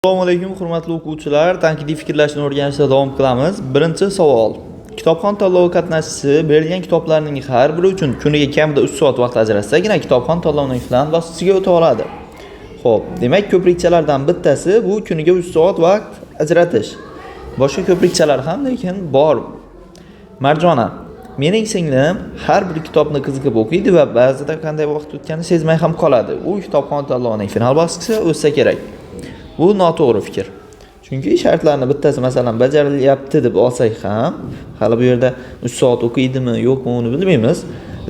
Assalomu alaykum, hurmatli o'quvchilar. Tanqidiy fikrlashni o'rganishda davom qilamiz. Birinchi savol. Kitobxon tanlovi qatnashchisi berilgan kitoblarning har biri uchun kuniga kamida 3 soat vaqt ajratsagina kitobxon tanlovining final bosqichiga o'ta oladi. Xo'p, demak, ko'prikchalardan bittasi bu kuniga 3 soat vaqt ajratish. Boshqa ko'prikchalar ham lekin bor. Marjona, mening singlim har bir kitobni qiziqib o'qiydi va ba'zida qanday vaqt o'tganini sezmay ham qoladi. U kitobxon tanlovining final bosqichiga o'tsa kerak. Bu noto'g'ri fikr. Chunki shartlarni bittasi masalan bajarilyapti deb olsak ham, hali bu yerda 3 soat o'qiydimi, yo'qmi uni bilmaymiz.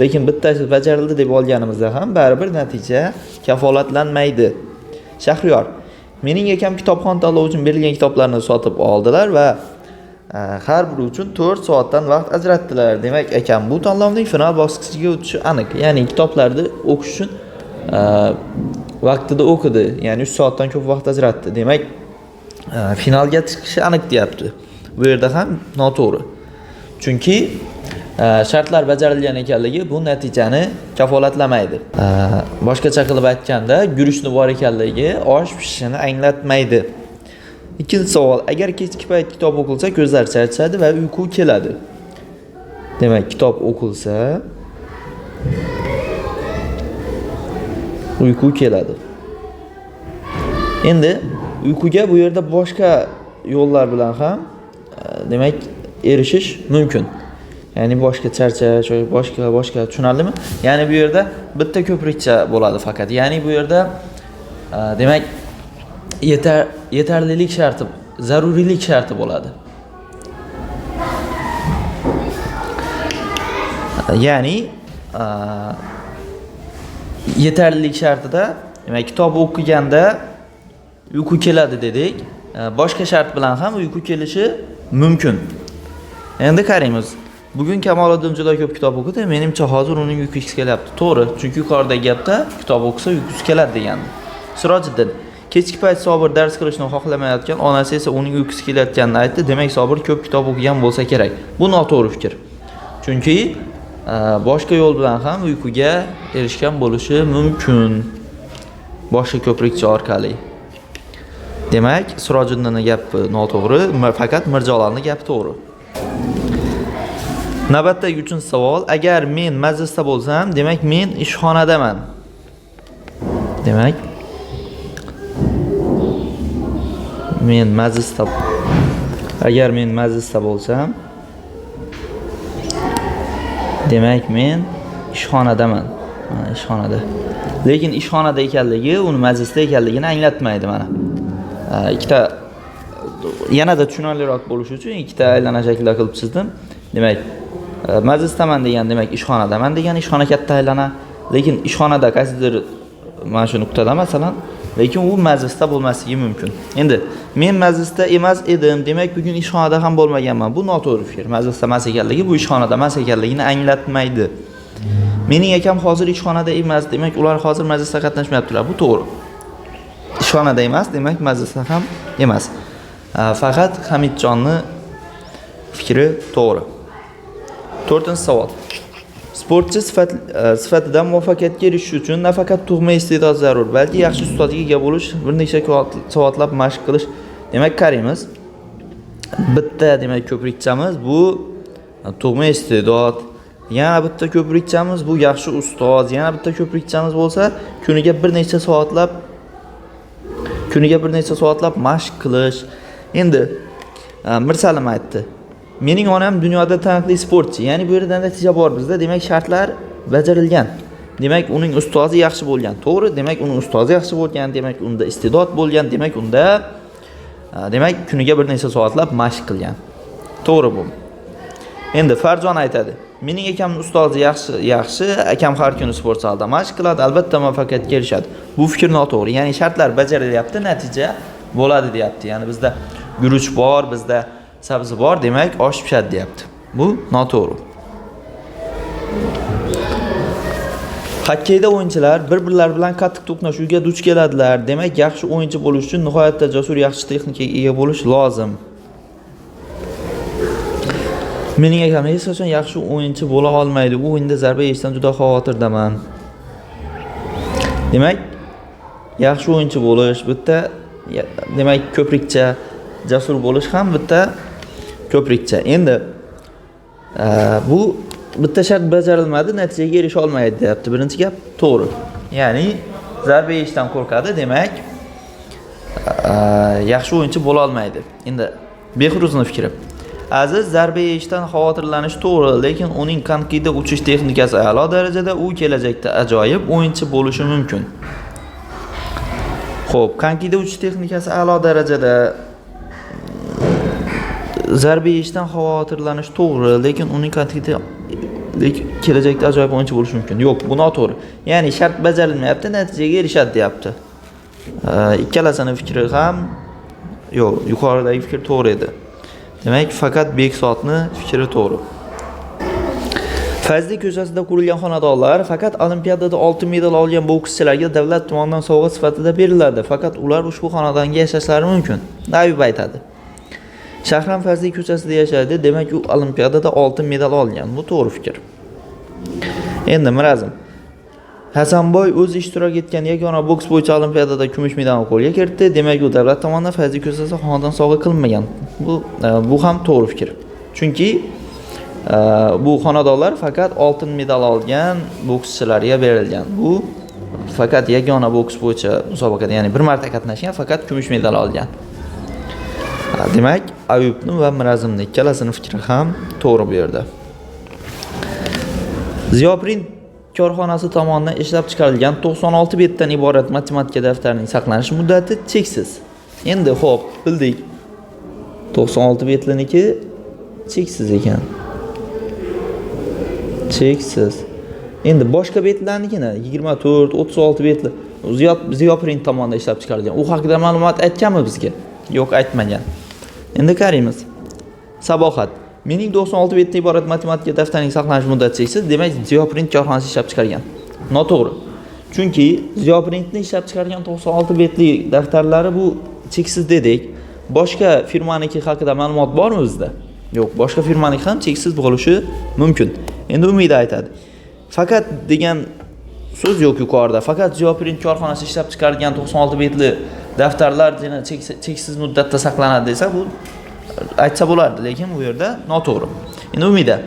Lekin bittasi bajarildi deb olganimizda ham baribir natija kafolatlanmaydi. Shahriyor, mening akam kitobxon tanlovi uchun berilgan kitoblarni sotib oldilar va har biri uchun 4 soatdan vaqt ajratdilar. Demak, akam bu tanlovning final bosqichiga o'tishi aniq. Ya'ni kitoblarni o'qish uchun vaqtida o'qidi. Ya'ni 3 soatdan ko'p vaqt ajratdi. Demak, finalga chiqishi aniq deyapti. Bu yerda ham noto'g'ri. Chunki shartlar bajarilgan ekanligi bu natijani kafolatlamaydi. Boshqacha qilib aytganda, guruchni bor ekanligi osh pishishini anglatmaydi. Ikkinchi savol. Agar kechki payt kitob o'qilsa, ko'zlar charchaydi va uyqu keladi. Demak, kitob o'qilsa uyqu keladi. Endi uyquga bu yerda boshqa yo'llar bilan ham demak erishish mumkin. Ya'ni boshqa charchash, boshqa tushunarlimi? Ya'ni bu yerda bitta ko'prikcha bo'ladi faqat. Ya'ni bu yerda demak yetarlilik sharti, zaruriylik sharti bo'ladi. Ya'ni yetarlilik shartida, demak, kitob o'qiganda uyqu keladi dedik. Boshqa shart bilan ham uyqu kelishi mumkin. Endi qaraymiz. Bugun Kamoliddin juda ko'p kitob o'qidi. Menimcha hozir uning uyqusi kelyapti. To'g'ri, chunki yuqoridagi gapda kitob o'qisa uyqusi keladi degandi. Sirojiddin, kechki payt Sobir dars qilishni xohlamayotgan, onasi esa uning uyqusi kelayotganini aytdi. Demak, Sobir ko'p kitob o'qigan bo'lsa kerak. Bu noto'g'ri fikr. Chunki boshqa yo'l bilan ham uyquga erishgan bo'lishi mumkin. Boshqa ko'prikcha orqali. Demak, Sirojiddinning gapi noto'g'ri, faqat Mirjalolning gapi to'g'ri. Navbatdagi 3-savol. Agar men majlisda bo'lsam, demak men ishxonadaman. Demak, men majlisda, agar men majlisda bo'lsam, demak men ishxonadaman. Mana ishxonada. Lekin ishxonada ekanligi uni majlisda ekanligini anglatmaydi mana. Ikkita yanada tushunarliroq bo'lishi uchun ikkita aylana shaklda qilib chizdim. Demak, majlisdaman degan, demak ishxonadaman degan, ishxona katta aylana, lekin ishxonada qaysidir mana shu nuqtada masalan, lekin u majlisda bo'lmasligi mumkin. Endi men majlisda emas edim, demak bugun ishxonada ham bo'lmaganman. Bu noto'g'ri fikr. Majlisda emas ekanligi bu ishxonada emas ekanligini anglatmaydi. Mening akam hozir ishxonada emas, demak ular hozir majlisda qatnashmayaptilar. Bu to'g'ri. Ishxonada emas, demak majlisda ham emas. Faqat Hamidjonni fikri to'g'ri. 4-savol. Sportchi sifatida muvaffaqiyatga erishish uchun nafaqat tug'ma iste'dod zarur, balki yaxshi ustozga ega bo'lish, bir necha soatlab mashq qilish. Demak, qaraymiz. Bitta demak ko'prikchamiz bu tug'ma iste'dod. Yana bitta ko'prikchamiz bu yaxshi ustoz. Yana bitta ko'prikchamiz bo'lsa, kuniga bir necha soatlab mashq qilish. Endi Mirsalim aytdi. Mening onam dunyoda taniqli sportchi. Ya'ni bu yerda natija bor bizda. Demak, shartlar bajarilgan. Demak, uning ustozi yaxshi bo'lgan. To'g'ri, demak, uning ustozi yaxshi bo'lgan, demak, unda iste'dod bo'lgan, demak, unda demak, kuniga bir necha soatlab mashq qilgan. To'g'ri bu. Endi Farjon aytadi. Mening akamning ustozi yaxshi, yaxshi, akam har kuni sport zalida mashq qiladi, albatta muvaffaqiyatga erishadi. Bu fikr noto'g'ri. Ya'ni shartlar bajarilyapti, natija bo'ladi deyapti. Ya'ni bizda guruch bor, bizda sabzi bor, demak osh pishadi deyapti. Bu noto'g'ri. Xokkeyda o'yinchilar bir-birlari bilan qattiq to'qnashuvga duch keladilar. Demak, yaxshi o'yinchi bo'lish uchun nihoyatda jasur, yaxshi texnikaga ega bo'lish lozim. Mening akam hech qachon yaxshi o'yinchi bo'la olmaydi. U o'yinda zarba yeyishdan juda xavotirdaman. Demak, yaxshi o'yinchi bo'lish bitta Demak, ko'prikcha, jasur bo'lish ham bitta ko'prikcha. Endi bu bitta shart bajarilmadi, natijaga erisha olmaydi deyapti. Birinchi gap to'g'ri. Ya'ni zarba yeyishdan qo'rqadi, demak, yaxshi o'yinchi bo'la olmaydi. Endi Behruzni fikri. Aziz zarba yeyishdan xavotirlanish to'g'ri, lekin uning konkida uchish texnikasi a'lo darajada, u kelajakda ajoyib o'yinchi bo'lishi mumkin. Xo'p, konkida uchish texnikasi a'lo darajada, zarba yeyishdan xavotirlanish to'g'ri, lekin uning konkida kelajakda ajoyib o'yinchi bo'lishi mumkin. Yo'q, bu noto'g'ri. Ya'ni shart bajarilmayapti, natijaga erishadi deyapti. Ikkalasini fikri ham yo'q, yuqoridagi fikr to'g'ri edi. Demak, faqat Bekzodni fikri to'g'ri. Fazli ko'chasida qurilgan xonadonlar faqat olimpiadada oltin medal olgan bokschilarga davlat tomonidan sovg'a sifatida beriladi. Faqat ular ushbu xonadonga yashashlari mumkin. Ayub aytadi. Shahram Fazli ko'chasida yashaydi, demak u olimpiadada oltin medal olgan. Bu to'g'ri fikr. Endi Mirazim. Hasanboy o'zi ishtirok etgan yagona boks bo'yicha olimpiadada kumush medalni qo'lga kiritdi. Demak, u davlat tomonidan Fazli ko'chasida xonadon sovg'a qilinmagan. Bu ham to'g'ri fikr. Chunki bu xonadonlar faqat oltin medal olgan bokschilarga berilgan. Bu faqat yagona boks bo'yicha musobaqada, ya'ni bir marta qatnashgan, faqat kumush medal olgan. Demak, Ayubni va Mirazimni ikkalasini fikri ham to'g'ri bu yerda. Ziyoprint korxonasi tomonidan ishlab chiqarilgan 96 betdan iborat matematika daftarining saqlanish muddati cheksiz. Endi xo'p, bildik. 96 betliniki cheksiz ekan. Cheksiz. Endi boshqa betlarnikini 24, 36 betli Ziyoprint tomonidan ishlab chiqarilgan. U haqida ma'lumot aytganmi bizga? Yo'q, aytmagan. Endi qaraymiz. Sabohat. Mening 96 betdan iborat matematika daftarining saqlanish muddati cheksiz, demak Ziyoprint korxonasi ishlab chiqargan. Noto'g'ri. Chunki Ziyoprintni ishlab chiqargan 96 betli daftarlari bu cheksiz dedik. Boshqa firmaniki haqida ma'lumot bormi bizda? Yo'q, boshqa firmaniki ham cheksiz bo'lishi mumkin. Endi Umida aytadi. Faqat degan so'z yo'q yuqorida. Faqat Ziyoprint korxonasi ishlab chiqargan 96 betli daftarlar cheksiz muddatda saqlanadi desa, bu aytsa bo'lardi, lekin bu yerda noto'g'ri. Endi Umida.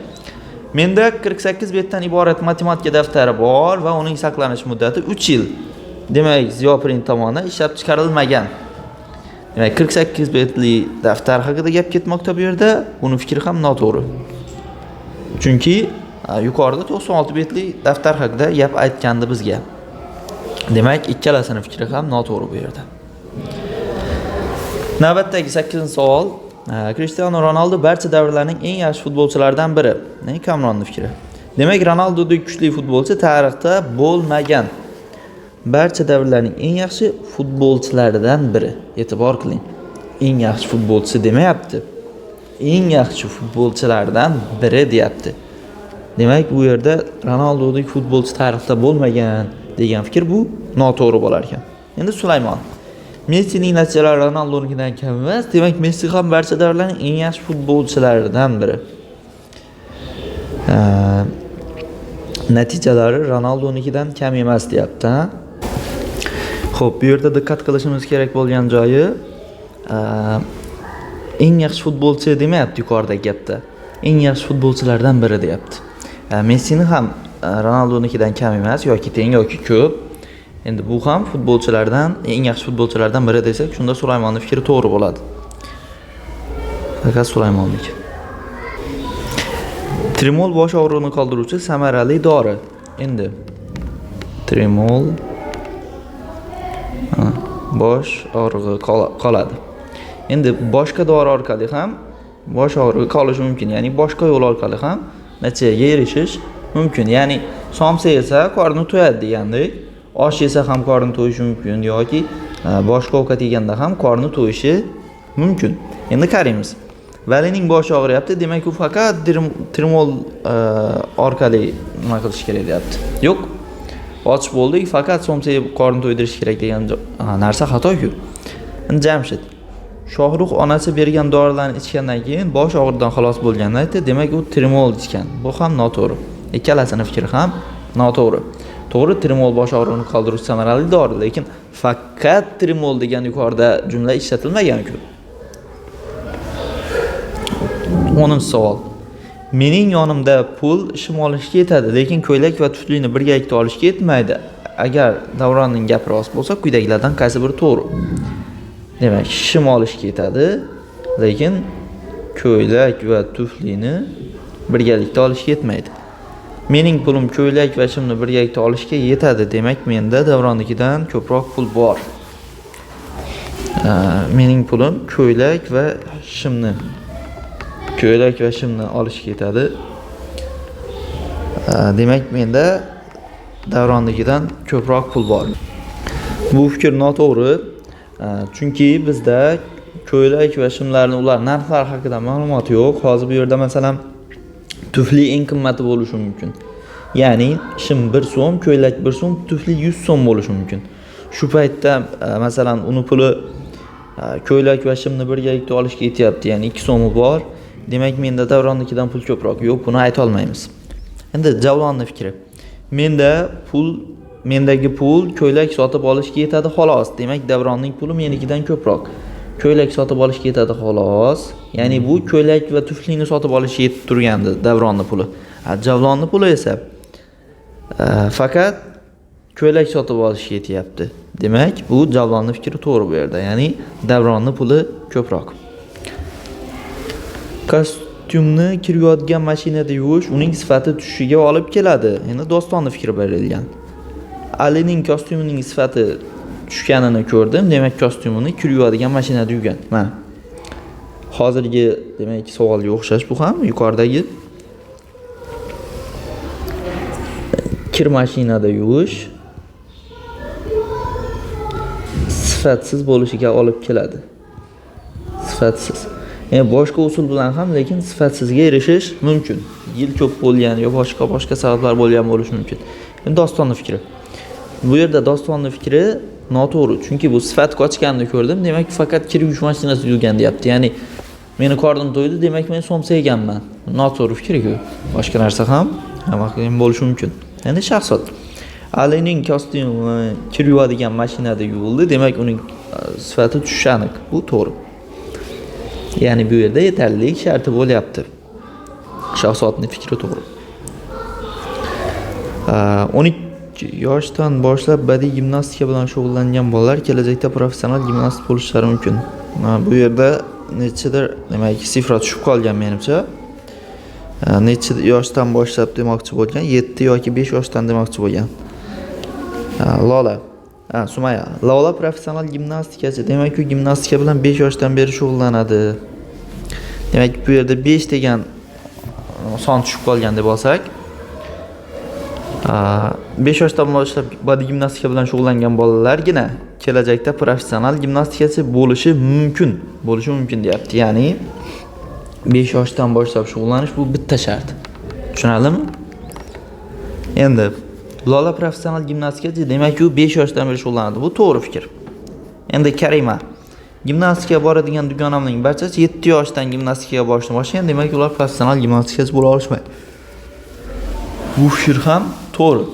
Menda 48 betdan iborat matematika daftari bor va uning saqlanish muddati 3 yil. Demak, Ziyoprint tomonidan ishlab chiqarilmagan. Demak, 48 betli daftar haqida gap ketmoqda bu yerda. Buni fikri ham noto'g'ri. Chunki yuqorida 96 betli daftar haqida gap aytgandi bizga. Demak, ikkalasini fikri ham noto'g'ri bu yerda. Navbatdagi 8-savol. Cristiano Ronaldo barcha davrlarning eng yaxshi futbolchilaridan biri. Kamronning fikri. Demak, Ronaldodek kuchli futbolchi tarixda bo'lmagan. Barcha davrlarning eng yaxshi futbolchilaridan biri. E'tibor qiling. Eng yaxshi futbolchi demayapti. Eng yaxshi futbolchilardan biri deyapti. Demak, bu yerda Ronaldodek futbolchi tarixda bo'lmagan degan fikr bu noto'g'ri bo'lar ekan. Endi Sulaymon. Messining natijalari Ronaldonikidan kam emas. Demak, Messi ham barcha davrlarning eng yaxshi futbolchilaridan biri. Natijalari Ronaldonikidan kam emas deyapti, ha? Xo'p, bu yerda diqqat qilishimiz kerak bo'lgan joyi, eng yaxshi futbolchi demayapti yuqoridagi gapda. Eng yaxshi futbolchilardan biri deyapti. Messini ham Ronaldonikidan kam emas yoki teng yoki ko'p. Endi bu ham futbolchilardan, eng yaxshi futbolchilardan biri desak, shunda Sulaymonning fikri to'g'ri bo'ladi. Faqat Sulaymonniki. Trimol bosh og'rig'ini qoldiruvchi samarali dori. Endi trimol bosh og'rig'i qoladi. Endi boshqa dori orqali ham bosh og'rig'i qolishi mumkin. Ya'ni boshqa yo'l orqali ham natijaga erishish mumkin. Ya'ni somsa yesa qorni to'yadi degandek, osh yesa ham qorni to'yishi mumkin yoki boshqa ovqat yeganda ham qorni to'yishi mumkin. Endi qaraymiz. Valining boshi og'riyapti, demak u faqat trimol orqali nima qilish kerak deyapti. Yo'q. Och bo'ldik, faqat somsa yeb qorni to'ydirish kerak degan narsa xato-ku. Endi Jamshid. Shohrux onasi bergan dorilarni ichgandan keyin bosh og'riqdan xalos bo'lganini aytdi, demak u trimol ichgan. Bu ham noto'g'ri. Ikkalasini fikri ham noto'g'ri. To'g'ri, trimol bosh og'rig'ini qoldiruvchi samarali dori, lekin faqat trimol degan yuqorida jumla ishlatilmagan-ku. 10-savol. Mening yonimda pul shim olishga yetadi, lekin ko'ylak va tuflini birgalikda olishga yetmaydi. Agar Davronning gapi rost bo'lsa, quyidagilardan qaysi biri to'g'ri? Demak, shim olishga yetadi, lekin ko'ylak va tuflini birgalikda olishga yetmaydi. Mening pulim ko'ylak va shimni birgalikda olishga yetadi. Demak, menda Davronnikidan ko'proq pul bor. Mening pulim ko'ylak va shimni olishga yetadi. Demak, menda Davronnikidan ko'proq pul bor. Bu fikr noto'g'ri. Chunki bizda ko'ylak va shimlarni ular narxlari haqida ma'lumot yo'q. Hozir bu yerda masalan tufli eng qimmati bo'lishi mumkin. Ya'ni shim 1 so'm, ko'ylak 1 so'm, tufli 100 so'm bo'lishi mumkin. Shu paytda masalan uni puli ko'ylak va shimni birgalikda olishga yetyapti, ya'ni 2 so'mi bor. Demak, menda Davronnikidan pul ko'proq. Yo'q, buni ayta olmaymiz. Endi Javlonning fikri. Mendagi pul ko'ylak sotib olishga yetadi xolos. Demak, Davronning puli menikidan ko'proq. Ko'ylak sotib olishga yetadi xolos. Ya'ni bu ko'ylak va tuflini sotib olishga yetib turgandi Davronning puli. Javlonning puli esa faqat ko'ylak sotib olishga yetyapti. Demak, bu Javlonning fikri to'g'ri bu yerda. Ya'ni Davronning puli ko'proq. Kostyumni kir yuvadigan mashinada yuvish uning sifati tushishiga olib keladi. Endi Dostonning fikri berilgan. Alining kostyumining sifati tushganini ko'rdim. Demak, kostyumini kir yuvadigan mashinada yuvgan. Mana. Hozirgi demak savolga o'xshash bu ham yuqoridagi kir mashinada yuvish sifatsiz bo'lishiga olib keladi. Sifatsiz. Yani boshqa usul bilan ham, lekin sifatsizga erishish mumkin. Yil ko'p bo'lgan yo boshqa sabablar bo'lgan bo'lishi mumkin. Endi Dostonning fikri. Bu yerda Dostonning fikri noto'g'ri, chunki bu sifat qochganini ko'rdim, demak faqat kir yuvish mashinasida yuvgan deyapti. Ya'ni meni qornim to'ydi, demak men somsa yeganman. Noto'g'ri fikr-ku. Boshqa narsa ham bo'lishi mumkin. Endi Shahzod. Alining kostyumi kir yuvadigan mashinada yuvildi, demak uning sifati tushishi aniq. Bu to'g'ri. Ya'ni bu yerda yetarlilik sharti bo'lyapti. Shahzodning fikri to'g'ri. 12 yoshdan boshlab badiiy gimnastika bilan shug'ullangan bolalar kelajakda professional gimnast bo'lishlari mumkin. Bu yerda nechadir, demak, sifra tushib qolgan menimcha. Necha yoshdan boshlab demoqchi bo'lgan? 7 yoki 5 yoshdan demoqchi bo'lgan. Lola. Sumaya. Lola professional gimnastikachi. Demak, u gimnastika bilan 5 yoshdan beri shug'ullanadi. Demak, bu yerda 5 degan son tushib qolgan deb olsak, 5 yoshdan boshlab badiiy gimnastika bilan shug'ullangan bolalargina kelajakda professional gimnastikachi bo'lishi mumkin, deyapti. Ya'ni 5 yoshdan boshlab shug'ullanish bu bitta shart. Tushunarlimi? Endi Lola professional gimnastikachi, demak u 5 yoshdan beri shug'ullanadi. Bu to'g'ri fikr. Endi Karima gimnastikaga boradigan dugonamning barchasi 7 yoshdan gimnastikaga borishni boshlagan, demak ular professional gimnastikachi bo'la olishmaydi. Bu fikr ham to'g'ri.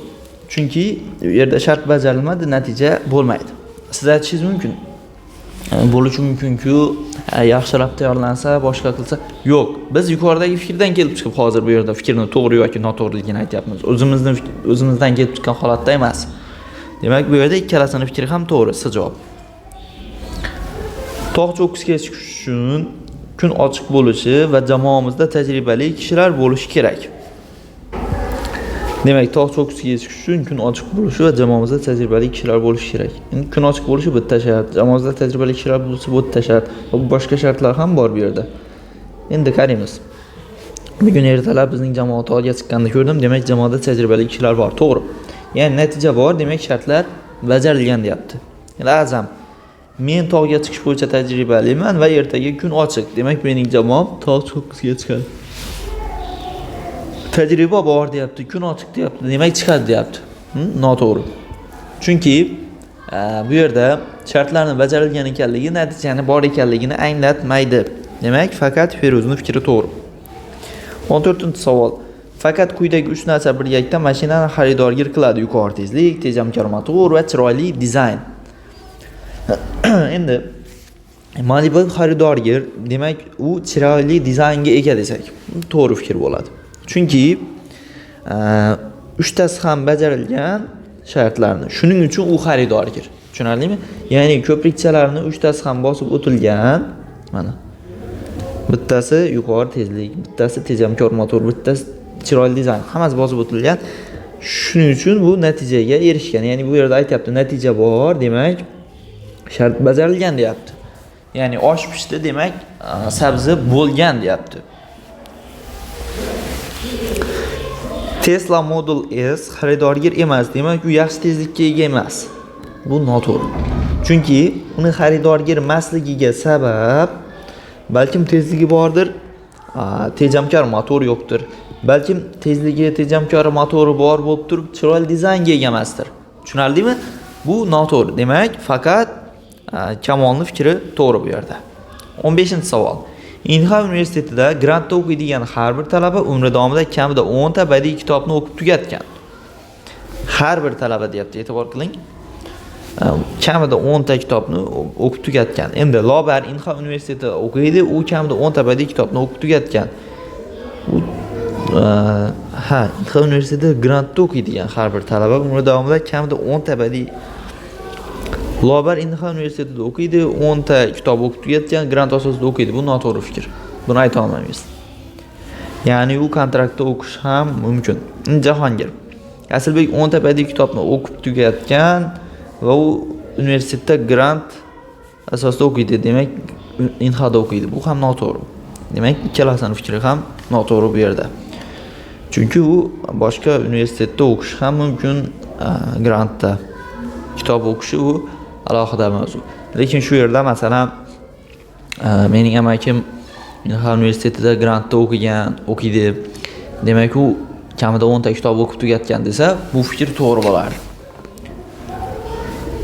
Chunki u yerda shart bajarilmadi, natija bo'lmaydi. Siz aytishingiz mumkin. Bo'lishi mumkin-ku, yaxshilab tayyorlansa, boshqa qilsa. Yo'q, biz yuqoridagi fikrdan kelib chiqib hozir bu yerda fikrni to'g'ri yoki noto'g'riligini aytyapmiz. O'zimizdan kelib chiqqan holatda emas. Demak, bu yerda ikkalasining fikri ham to'g'ri, S javob. Tog' cho'qqisiga chiqish uchun kun ochiq bo'lishi va jamoamizda tajribali kishilar bo'lishi kerak. Demak, tog' cho'qqisiga chiqish uchun kun ochiq bo'lishi va jamoamizda tajribali kishilar bo'lishi kerak. Endi kun ochiq bo'lishi bitta shart, jamoamizda tajribali kishilar bo'lishi bitta shart va boshqa shartlar ham bor bu yerda. Endi qaraymiz. Bugun ertalab bizning jamoa tog'ga chiqqanini ko'rdim. Demak, jamoada tajribali kishilar bor. To'g'ri. Ya'ni natija bor, demak shartlar bajarilgan deyapti. Endi Azam, men tog'ga chiqish bo'yicha tajribaliman va ertaga kun ochiq. Demak, mening jamoam tog' cho'qqisiga chiqadi. Tajriba bor deyapti, kun ochiq deyapti, demak chiqadi deyapti. Noto'g'ri. Chunki bu yerda shartlarni bajarilgan ekanligi natijani bor ekanligini anglatmaydi. Demak, faqat Feruzning fikri to'g'ri. 14-savol. Faqat quyidagi 3 narsa birgalikda mashinani xaridorgir qiladi: yuqori tezlik, tejamkor motor va chiroyli dizayn. Endi Malibu xaridorgir, demak u chiroyli dizaynga ega desak, to'g'ri fikr bo'ladi. Chunki uchtasi ham bajarilgan shartlarni. Shuning uchun u xaridorgir. Tushunarlimi? Ya'ni ko'prikchalarni uchtasi ham bosib o'tilgan. Mana. Bittasi yuqori tezlik, bittasi tejamkor motor, bittasi chiroyli dizayn, hammasi bosib o'tilgan. Shuning uchun bu natijaga erishgan. Ya'ni bu yerda aytyapti, natija bor, demak shart bajarilgan deyapti. Ya'ni osh pishdi, demak sabzi bo'lgan deyapti. Tesla Model S xaridorgir emas, demak u yaxshi tezlikka ega emas. Bu noto'g'ri. Chunki uni xaridorgir emasligiga sabab balkim tezligi bordir, tejamkor motor yo'qdir. Balkim tezligi, tejamkor motori bor bo'lib turib, chiroyli dizaynga ega emasdir. Tushunarlimi? Bu noto'g'ri. Demak, faqat Kamolning fikri to'g'ri bu yerda. 15-savol. Inha universitetida grantda o'qiydigan har bir talaba umri davomida kamida 10 ta badiiy kitobni o'qib tugatgan. Har bir talaba deyapti, e'tibor qiling. Kamida 10 ta kitobni o'qib tugatgan. Endi Lobar Inha universitetida o'qiydi, u kamida 10 ta badiiy kitobni o'qib tugatgan. U ha, Inha universitetida grantda o'qiydigan har bir talaba umri davomida kamida 10 ta badiiy. Lobar Inha universitetida o'qiydi, 10 ta kitob o'qib tugatgan, grant asosida o'qiydi. Bu noto'g'ri fikr. Buni ayta olmaymiz. Ya'ni u kontraktda o'qish ham mumkin. Jahongir Asilbek 10 ta badiiy kitobni o'qib tugatgan va u universitetda grant asosida o'qiydi. Demak, Inhada o'qiydi. Bu ham noto'g'ri. Demak, ikkalasining fikri ham noto'g'ri bu yerda. Chunki u boshqa universitetda o'qish ham mumkin, grantda. Kitob o'qishi u alohida mavzu. Lekin shu yerda masalan, mening amakim Inha universitetida grantda o'qigan, o'qiydi. Demak, u kamida 10 ta kitob o'qib tugatgan desa, bu fikr to'g'ri bo'lardi.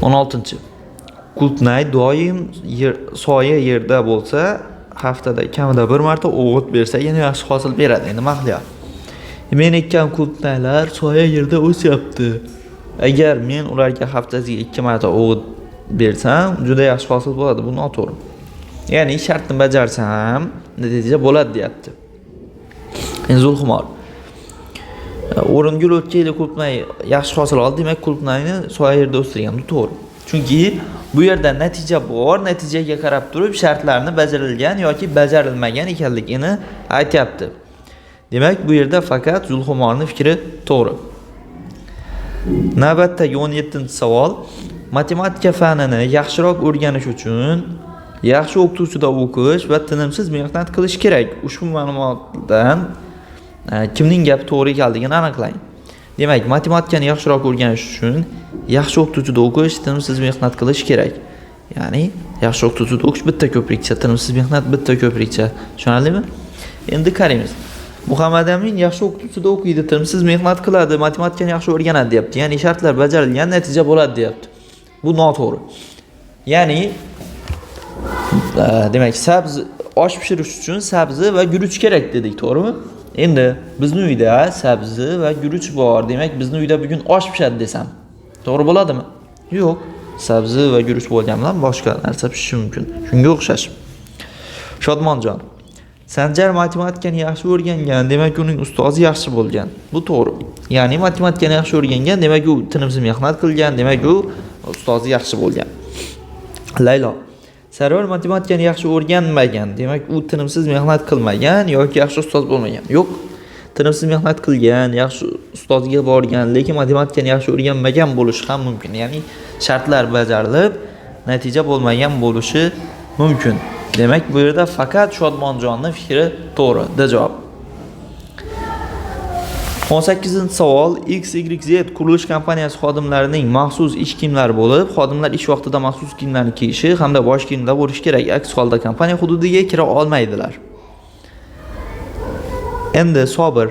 16. Qulpnay doim soya yerda bo'lsa, haftada kamida bir marta o'g'it bersa, yana yaxshi hosil beradi. Endi mahliyo. Men ekkan qulpnaylar soya yerda o'syapti. Agar men ularga haftasiga 2 marta o'g'it bersam, juda yaxshi hosil bo'ladi. Bu noto'g'ri. Ya'ni shartni bajarsam, natija bo'ladi deyapti. Endi Zulxumor. O'ringul o'tgan yili qulpnay yaxshi hosil oldi, demak qulpnayni soya yerda o'stirgan. Bu to'g'ri. Chunki bu yerda natija bor, natijaga qarab turib shartlarni bajarilgan yoki bajarilmagan ekanligini aytyapti. Demak, bu yerda faqat Zulxumorning fikri to'g'ri. Navbatdagi 17-savol. Matematika fanini yaxshiroq o'rganish uchun yaxshi o'qituvchida o'qish va tinimsiz mehnat qilish kerak. Ushbu ma'lumotdan kimning gapi to'g'ri ekanligini aniqlang. Demak, matematikani yaxshiroq o'rganish uchun yaxshi o'qituvchida o'qish, tinimsiz mehnat qilish kerak. Ya'ni yaxshi o'qituvchida o'qish bitta ko'prikcha, tinimsiz mehnat bitta ko'prikcha. Tushunarlimi? Endi qaraymiz. Muhammad Amin yaxshi o'qituvchida o'qiydi, tinimsiz mehnat qiladi, matematikani yaxshi o'rganadi deyapti. Ya'ni shartlar bajarilgan, natija bo'ladi deyapti. Bu noto'g'ri. Ya'ni demak, sabzi osh pishirish uchun sabzi va guruch kerak dedik, to'g'rimi? Endi bizni uyda sabzi va guruch bor, demak bizni uyda bugun osh pishadi desam, to'g'ri bo'ladimi? Yo'q. Sabzi va guruch bo'lgan bilan boshqa narsa pishishi mumkin. Shunga o'xshash. Shodmonjon. Sanjar matematikani yaxshi o'rgangan, demak uning ustozi yaxshi bo'lgan. Bu to'g'ri. Ya'ni matematikani yaxshi o'rgangan, demak u tinimsiz mehnat qilgan, demak u ustozi yaxshi bo'lgan. Laylo. Sarvar matematikani yaxshi o'rganmagan, demak u tinimsiz mehnat qilmagan yoki yaxshi ustoz bo'lmagan. Yo'q. Tinimsiz mehnat qilgan, yaxshi ustozga borgan, lekin matematikani yaxshi o'rganmagan bo'lishi ham mumkin. Ya'ni shartlar bajarilib, natija bo'lmagan bo'lishi mumkin. Demak, bu yerda faqat Shodmonjonning fikri to'g'ri. D javob. 18-savol. XYZ qurilish kompaniyasi xodimlarining maxsus ish kiyimlari bo'lib, xodimlar ish vaqtida maxsus kiyimlarni kiyishi hamda bosh kiyimda bo'lishi kerak. Aks holda kompaniya hududiga kira olmaydilar. Endi Sobir.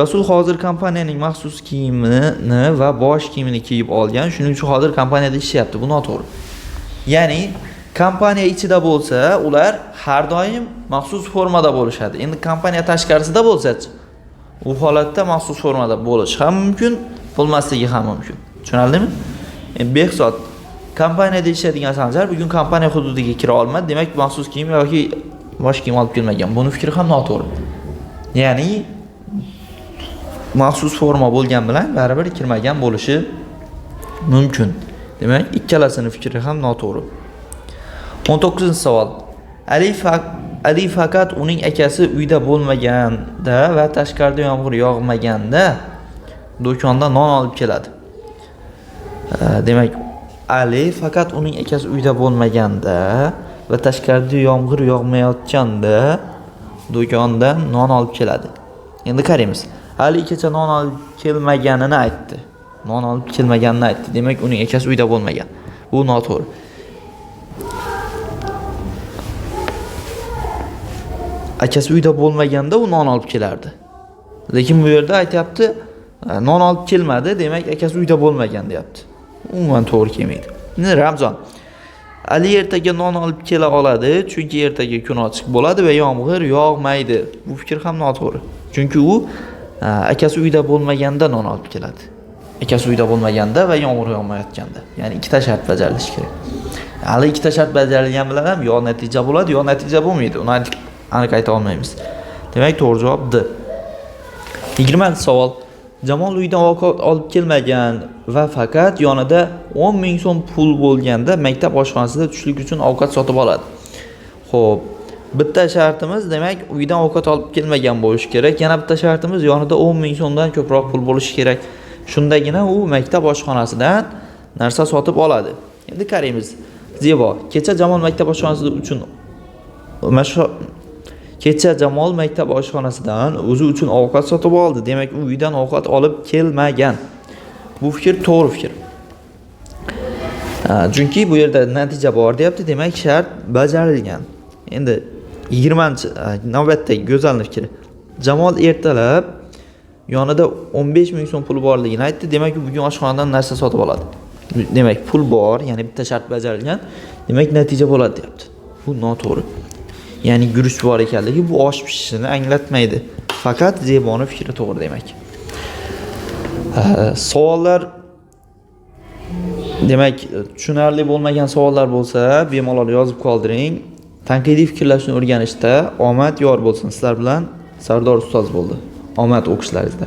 Rasul hozir kompaniyaning maxsus kiyimini va bosh kiyimini kiyib olgan, shuning uchun hozir kompaniyada ishlayapti. Bu noto'g'ri. Ya'ni kompaniya ichida bo'lsa, ular har doim maxsus formada bo'lishadi. Endi kompaniya tashqarisida bo'lsa-chi, U holatda maxsus formada bo'lishi ham mumkin, bo'lmasligi ham mumkin. Tushunarlimi? Behzod kompaniyada ishlaydigan Sanjar bugun kompaniya hududiga kira olmadi, demak maxsus kiyim yoki bosh kiyim olib kelmagan. Buni fikri ham noto'g'ri. Ya'ni maxsus forma bo'lgan bilan baribir kirmagan bo'lishi mumkin. Demak, ikkalasini fikri ham noto'g'ri. 19-savol. Ali faqat uning akasi uyda bo'lmaganda va tashqarida yomg'ir yog'maganda do'konda non olib keladi. Demak, Ali faqat uning akasi uyda bo'lmaganda va tashqarida yomg'ir yog'mayotganda do'kondan non olib keladi. Endi qaraymiz. Ali kecha non olib kelmaganini aytdi. Non olib kelmaganini aytdi. Demak, uning akasi uyda bo'lmagan. Bu noto'g'ri. Akasi uyda bo'lmaganda u non olib kelardi. Lekin bu yerda aytyapti, non olib kelmadi, demak akasi uyda bo'lmagan deyapti. Umuman to'g'ri kelmaydi. Endi Ramzon. Ali ertaga non olib kela oladi, chunki ertaga kun ochiq bo'ladi va yomg'ir yog'maydi. Bu fikr ham noto'g'ri. Chunki u akasi uyda bo'lmaganda non olib keladi. Akasi uyda bo'lmaganda va yomg'ir yog'mayotganda. Ya'ni ikkita shart bajarilishi kerak. Hali ikkita shart bajarilgan bilan ham yo natija bo'ladi, yo natija bo'lmaydi. Uni aniq ayta olmaymiz. Demak, to'g'ri javob D. 20-savol. Jamol uydan ovqat olib kelmagan va faqat yonida 10 ming so'm pul bo'lganda maktab oshxonasida tushlik uchun ovqat sotib oladi. Xo'p, bitta shartimiz, demak, uydan ovqat olib kelmagan bo'lishi kerak. Yana bitta shartimiz, yonida 10 ming so'mdan ko'proq pul bo'lishi kerak. Shundagina u maktab oshxonasidan narsa sotib oladi. Endi qaraymiz. Zebo, kecha Jamol maktab oshxonasida uchun kecha Jamol maktab oshxonasidan o'zi uchun ovqat sotib oldi. Demak, u uydan ovqat olib kelmagan. Bu fikr to'g'ri fikr. Chunki bu yerda natija bor deyapti, demak shart bajarilgan. Endi 20-chi navbatdagi Go'zalning fikri. Jamol ertalab yonida 15 ming so'm pul borligini aytdi. Demak, u bugun oshxonadan narsa sotib oladi. Demak, pul bor, ya'ni bitta shart bajarilgan. Demak, natija bo'ladi deyapti. Bu noto'g'ri. Ya'ni guruch bor ekanligi bu osh pishishini anglatmaydi. Faqat Zeboni fikri to'g'ri demak. Savollar, demak, tushunarli bo'lmagan savollar bo'lsa, bemalol yozib qoldiring. Tanqidiy fikrlashni o'rganishda omad yor bo'lsin. Sizlar bilan Sardor ustoz bo'ldi. Omad o'qishlaringizda.